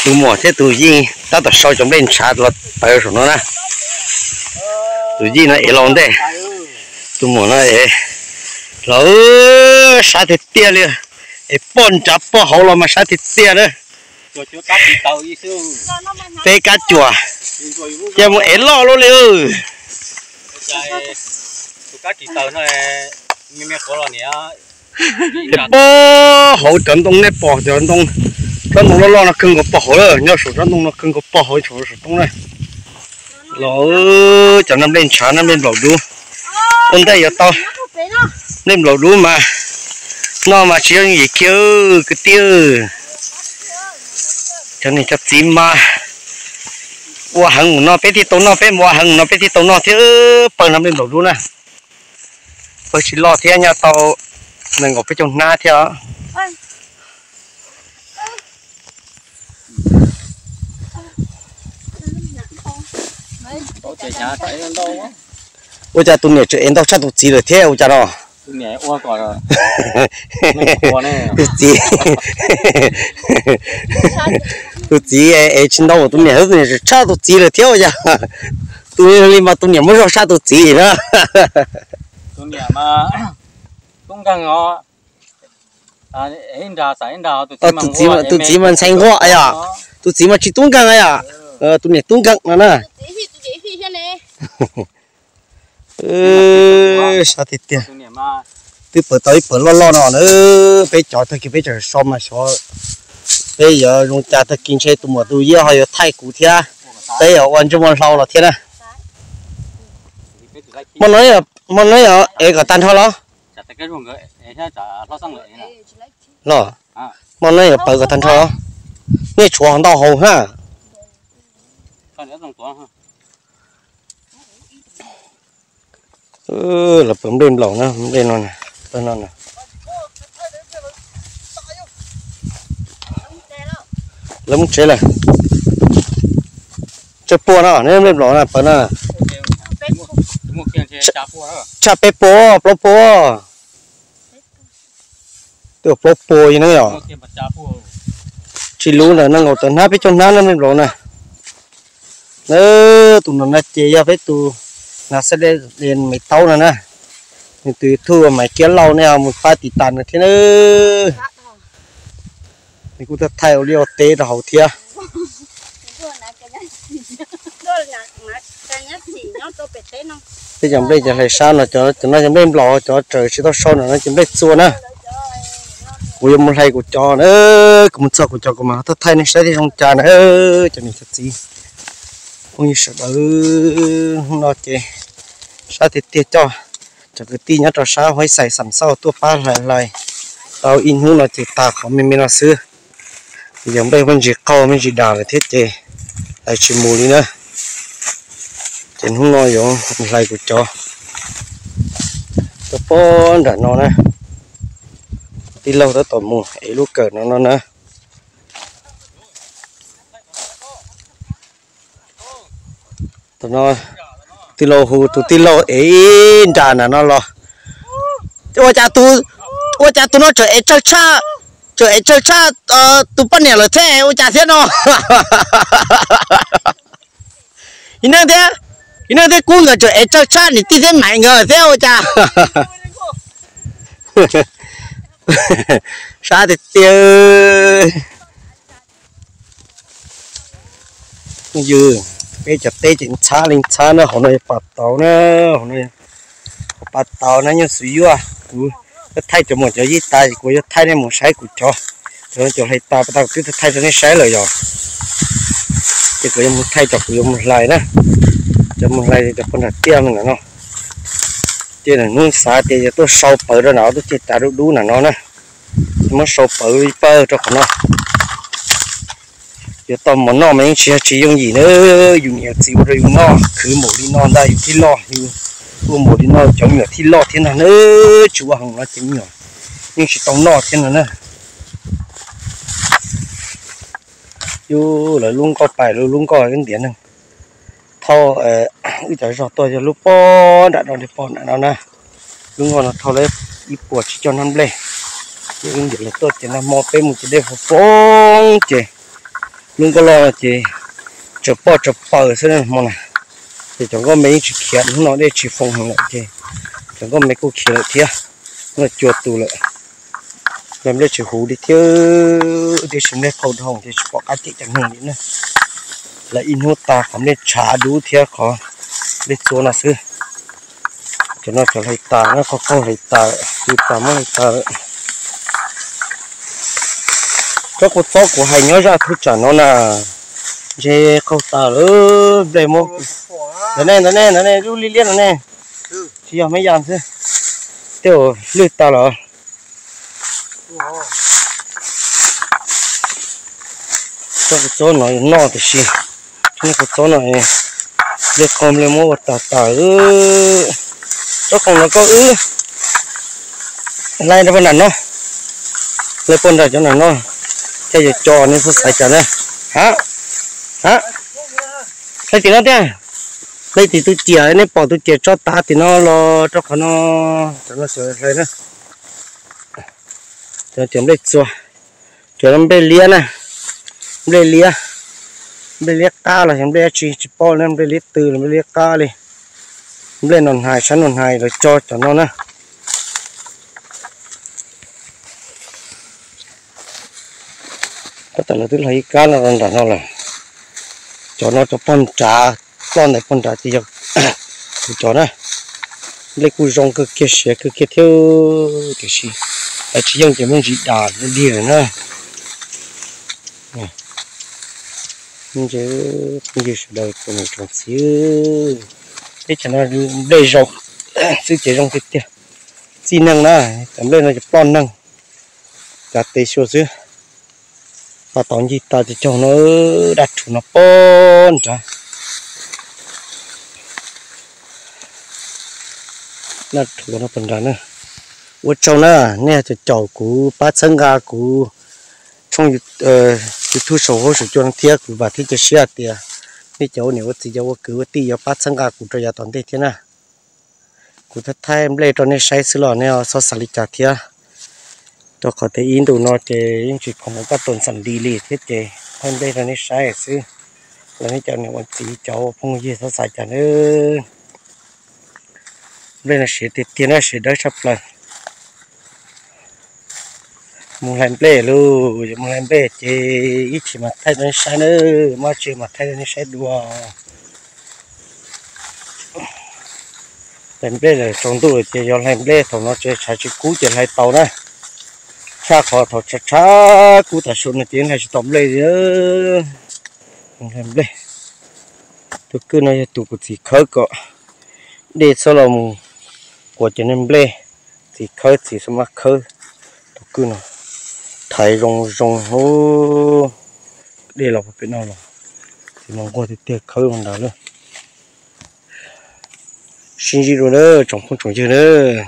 Tus muam thiab tus yij tab tom sau cov nplej ntshav los tawm saum no na. Tus yij no ev los ntej, tus muam no ev los sab tiag tiag li, es poj nrad poj hauv los mas sab tiag tiag na. Peb kab cuam, cia mus ev loj luaj li. Peb poj hauv cov ntoo nej pom cov ntoo, tsob ntoo loj loj no kawg nkaus poj hauv lawm, nyob saum tsob ntoo no kawg nkaus poj hauv saum saum toob na. Los cov no nplej ntshav no nplej nplaum dub, ua ntej yuav tau nplej nplaum dub mas noj mas tsis yooj yim kiag kwv tij. Cov niam cov txiv mas ua heev mus no peb thiaj tau noj, peb mus ua heev mus no peb thiaj tau noj thiab. Pawg no nplej nplaum dub na, pawg tsis loj thiab, nyob tau nees nkaum peb caug hnab thiab. Ua cas tus niam tseem ev ntau tshaj tus txiv lawm thiab ua cas no? Tus txiv, tus txiv ev tsis ntau, tus niam, tus niam tseem tshaj tus txiv lawm thiab ua cas? Tus li mas tus niam muab zog sab tus txiv na. Tus txiv mas ntxhais nquag yom, tus txiv mas tsis tub nkeeg yom, tus niam tub nkeeg no na. Sab tiag tiag. Twb pawg tau ib pawg loj loj no na, peb cov tag kis peb tseem so mas xyov peb yuav zoo cas, tag kis ntshe tus muam tus yij ho yuav thaij kuv thiab, peb yuav ua ntsej muag hlau los thiab na. Hmo no, hmo no yog ev kom tag nrho los? Los, hmo no yog pawg kom tag nrho los? Nej tshuav ntau hauv na. Lawv pawg nplej nplaum na, nplej no, pawg no na. Lawv mus tsev lawm. Tsawg puas no, neb nplej nplaum na, pawg no. Tshaj peb puas, plaub puas. Twb plaub puas li na yom. Tsis luv ntawm nees nkaum tawm hnab peb caug hnab na nplej nplaum na. Na, tus no na ces yog peb tus nas xab dej me taub no na. Nws tus YouTube Maiv Kiab Lauj, nej ho mus pab tiv tas nws thiab na. Nws kuj thaij ua liaj ua teb rau hauv thiab. Peb cov nplej cov hlais sab no, cov no cov nplej nplaum, cov tseem tsis tau sau no no ces nplej txua na. Kuv yuav mus hlais kuv cov na, kuv mus txog kuv cov kuv mam thaij nej saib thiaj zoo cas na. Cov niam cov txiv phooj ywg sawv daws, hnub no ces sab tiag tiag coj cov kwv tij nyob rau sab Huaib Xais Xam Xauj tuaj pab hlais hlais tau ib hnub no ces tas qhov me me no xwb. Yog nplej me ntsis qaug me ntsis dam lawm thiab ces hlais tsis mus li na. Ces hnub no yuav hlais kuv cov rau pob nram no na. Tij laug tab tom mus ev lub kawm no no na. No, tij laug hu tus tij laug ev ib nra na no los. Ua cas tus, ua cas tus no tseem ev tsawg tshaj, tseem ev tsawg tshaj tus poj niam lawm thiab, ua cas thiab no? Ib neeg thiab, ib neeg thiab Kub nkawd tseem ev tsawg tshaj niam tij thiab Maiv nkawd thiab ua cas. Sab tiag tiag. Yog peb cov teb ces ntxhab li ntxhab na, hauv no yog pas tauv na, hauv no yog pas tauv na, nyob Xus Yuaj. Kuv yuav thaij cov muam cov yij tas ces kuv yuav thaij nej mus saib kuv cov, cov no cov hlais tas, pas tas kuv twb thaij rau nej saib lawm yog. Ces kuv yuav mus thaij cov kuv yuav mus hlais na, cov mus hlais cov poj nram tiaj no no. Ces hnub xav tias yuav tuaj sau pawv rau nram ob tug ceg tav dub dub nram no na, muab sau pawv ib pawg rau qhov no. Yuav tau mov noj mas yeej tsis yog tsis yooj yim na, yus niam txiv ua rau yus noj, khwv npaum li no ntag yus thiaj loj, yus ua npaum li no cov me nyuam thiaj loj thiab ntag na, tsis ua heev no ces me nyuam yeej tsis tau noj thiab no na. Yus lawv lub nkoj pais lub nkoj ntiav neeg thauj wb cov zog tuaj yog lub pob nram no, pog nram no na. Lub nkoj no thauj lawv ib puas tsib caug nab nplej. Ces wb ntiav lawv tuaj ces nag hmo peb mus ces dej foob foob ces lub nkoj loj no ces tsawg poj tsawg pawg xwb hmo na. Ces cov nkoj me yeej tsis khiav, hnub no dej tsis foob heev lawm ces cov nkoj me kuj khiav lawm thiab. Hnub no cua tus lawm, nplej tsis huv li thiab, tiam sis nplej qaug dhau ces tsis pom qab cem cov neeg li na. Lawv ib hnub tas qhov nplej tshav dub thiab qhov nplej txua no xwb. Cov no cov hlais tas na, qaug qaug hlais tas, hlais tas muab hlais tas lawm. Tsob kua txob kuv hais nyob zaj thub tsam no na, ntshe qaug tas lawm, nplej muab. Ntawd ne, ntawd ne, ntawd ne, lub liab liab no ne. Tsis yog, me yam xwb. Tej zaum lwj tas lawm. Tsob kua txob no yuav noj tiam sis tsob kua txob no nplej qaug, nplej muab ua tas tas. Tsob khoom no koj wb hlais rau pog nram no, hlais pog nram cov nram no, thiaj yuav co, nej txhob xav cas na. Ha, ha, hlais tim no tiag. Hlais tim tus ciam, nej pom tus ciam tso tav tim no los rau qhov no, cov no xav hlais na. Cov nplej txua, cov nplej liab na, nplej liab, nplej liab qab los yog nplej dab tsi tsis paub na, nplej liab tw los nplej liab qab li. Nplej no hais, sab no hais, lawv tso cov no na. Tab tom lawv twb hlais ib kab no rau nram no lawm. Cov no cov pog nrad, ploj ntawm pog nrad ces yog kuv cov na. Nplej kuj zoo kawg kiag, siav kawg kiag thiab, tiam sis lawv tsis yeej ces muaj ntsis das dig lawm na. Phooj ywg sawv daws tsoom niam tsoom txiv, teb chaws no nplej zoo xwb ces zoo tiag tiag. Txij neeg na, cov nplej no ces ploj neeg, cav tes xyuas xwb. Pas tauv ncig tas ces caug no, dab rhuv no pog nrad. Dab rhuv no pog nrad na. Ua tsaug na, nej caum kuv, pab txhawb nqa kuv tshooj YouTube saum huab saum cua no thiab, kuv vam thiab cia siab hais tias nej cov ua niam ua txiv, cov ua kwv ua tij yuav pab txhawb nqa kuv rau yav tom ntej thiab na. Kuv thaij thaij nplej rau nej saib xwb los nej txhob xav li cas thiab, rau qhov tias ib ntus no ces yeej tsis khoom mus koj tus ntxeem di li thiab ces thaij nplej rau nej saib xwb los nej cov niam ua txiv cov ua phooj ywg txhob xav cas nawb. Nplej no siav tiag tiag na, siav dawb tshaj plaws. Mus hlais nplej lauj, mus hlais nplej ces ib chim mas thaij rau nej saib nawb, muaj tsi mas thaij rau nej saib dua. Hlais nplej lawm tsaus ntuj lawm ces yog hlais nplej thaum no ces tshav tsis kub ces hlais tau na. Tshaj qhov thaum tshav tshav kub tas su no ces hlais tsis tau nplej li. Hlais nplej. Tus kwj no yog tus kuv txiv khawb kom dej txhob los mus quas cov niag nplej. Txiv khawb, txiv xub mab khawb tus kwj no. Thaiv zoo zoo hauv, dej los puag pem no los txiv mas nquag tiag tiag, khawb mus nrad lawm. Sib ntsib dua nawb tsoom phooj tsoom ywg nawb.